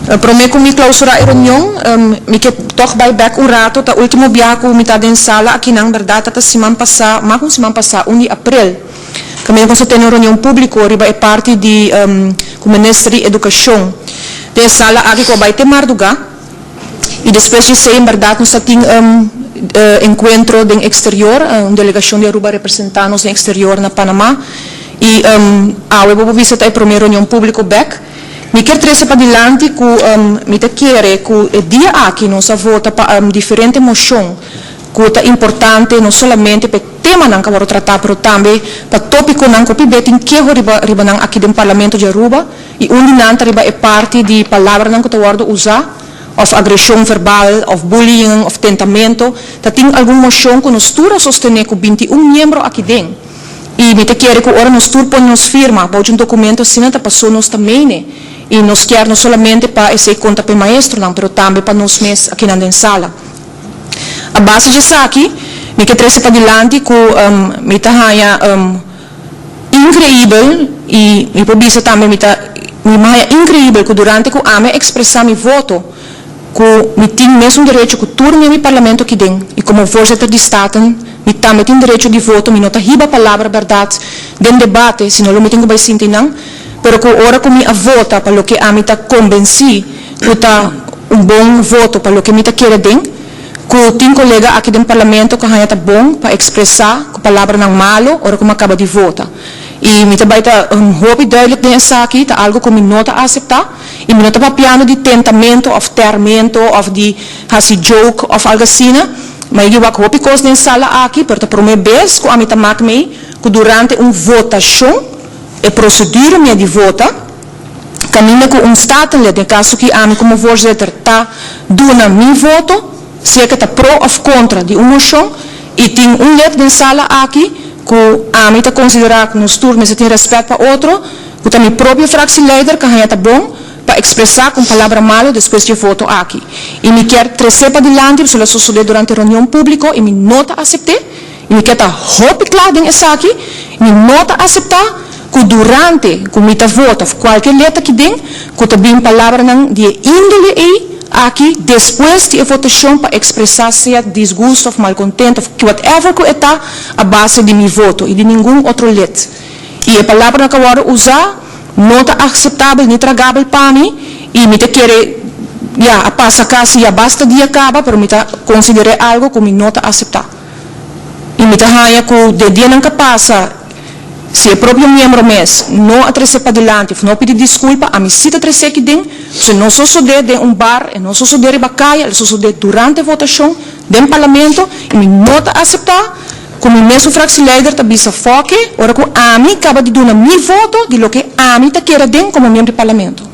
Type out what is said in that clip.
Prome ku mi klausurá e reunion, mi ke tòg bai bèk un rato. Ta último biaha ku mi ta den sala akinan, bèrdat ta ta siman pasá, mas ku un siman pasá, un di aprel, kaminda ku nos a tene un reunion públiko riba e parti di ku Minister di Edukashon den e sala aki ku a bai te mardugá. I despues di esei, en bèrdat nos ta tin enkuentro den eksterior, un delegashon di Aruba a representá nos den eksterior na Panamá. I awe bo por bisa ta e promé reunion públiko bèk. Mi kier trese padilanti ku mi ta kere ku e dia aki nos a vota pa diferente moshon ku ta importante no solamente pa e temanan ku a wòrdu tratá pero tambe pa tópikonan ku hopi be tin keho riba riba nan aki den Parlamento di Aruba i un di nan ta riba e parti di palabranan ku ta wòrdu usá òf agreshon verbal òf bullying òf tentamento. Ta tin algun moshon ku nos tur a sostené ku 21 miembro aki den. I mi ta kere ku ora nos tur pone nos firma bou di un dokumento asina ta pasó nos ta mene i nos kier no solamente pa esei konta pa e maestronan pero tambe pa nos mes akinan den sala. A base di esaki mi ke trese padilanti ku mi ta haña inkreibel i mi por bisa tambe mi ta mi haña inkreibel ku durante ku ami a ekspresá mi voto ku mi tin mesun derecho ku tur miembro di parlamento aki den i komo voorzitter di Staten mi tambe tin derecho di voto, mi no ta hiba palabra bèrdat den debate, sino lo mi tin ku bai sinti nan, pero ku ora ku mi a vota pa loke ami ta kombensí ku ta un bon voto pa loke mi ta kere den, ku tin kolega aki den parlamento ku haña ta bon pa ekspresá ku palabranan malo ora ku mi a kaba di vota. I mi ta bai ta hopi duidelijk den esaki, ta algu ku mi no ta aseptá. I mi no ta papiando di tentamento òf tèrmento òf di hasi joke òf algu asina. Ma i wak hopi kos den sala aki, pero ta promé bes ku ami ta mak mei ku durante un votashon, e prosedura mia di vota, kaminda ku un Statenlid, den kaso ki ami komo voorzitter, ta duna mi voto, sea ke ta pro òf kontra di un moshon, i tin un lid den sala aki ku ami ta konsiderá ku nos tur mester tin rèspèt pa otro, Ku ta mi propio fractieleider ka haña ta bon pa ekspresá ku un palabra malo despues dje voto aki. I mi kier tres'é padilanti pasobra lo sosodé durante reunion públiko i mi no ta asept'é. I mi kier ta hopi kla den esaki, mi no ta aseptá ku durante ku mi ta vota òf kualke led aki den ku ta bin palabranan di e índole ei aki despues di e votashon pa ekspresá sea disgusto òf malkontento òf whatever ku e ta a base di mi voto i di ningun otro led. I e palabranan ku a wòrdu usá no ta akseptabel ni tragabel pa mi, i mi ta kere, ya, a pasa kasi ya basta dia kaba, pero mi ta konsider'é algu ku mi no ta aseptá. I mi ta haña ku den dianan ku a pasa, si e propio miembro mes no a tres'é padilanti òf no a pidi diskulpa, ami sí ta tres'é aki den, pasobra no sosodé den un bar, e no sosodé riba kaya, el a sosodé durante votashon den parlamento, i mi no ta aseptá. Ku mi mesun fractieleider ta bisa foke ora ku ami kaba di duna mi voto di loke ami ta kere den komo miembro di parlamento.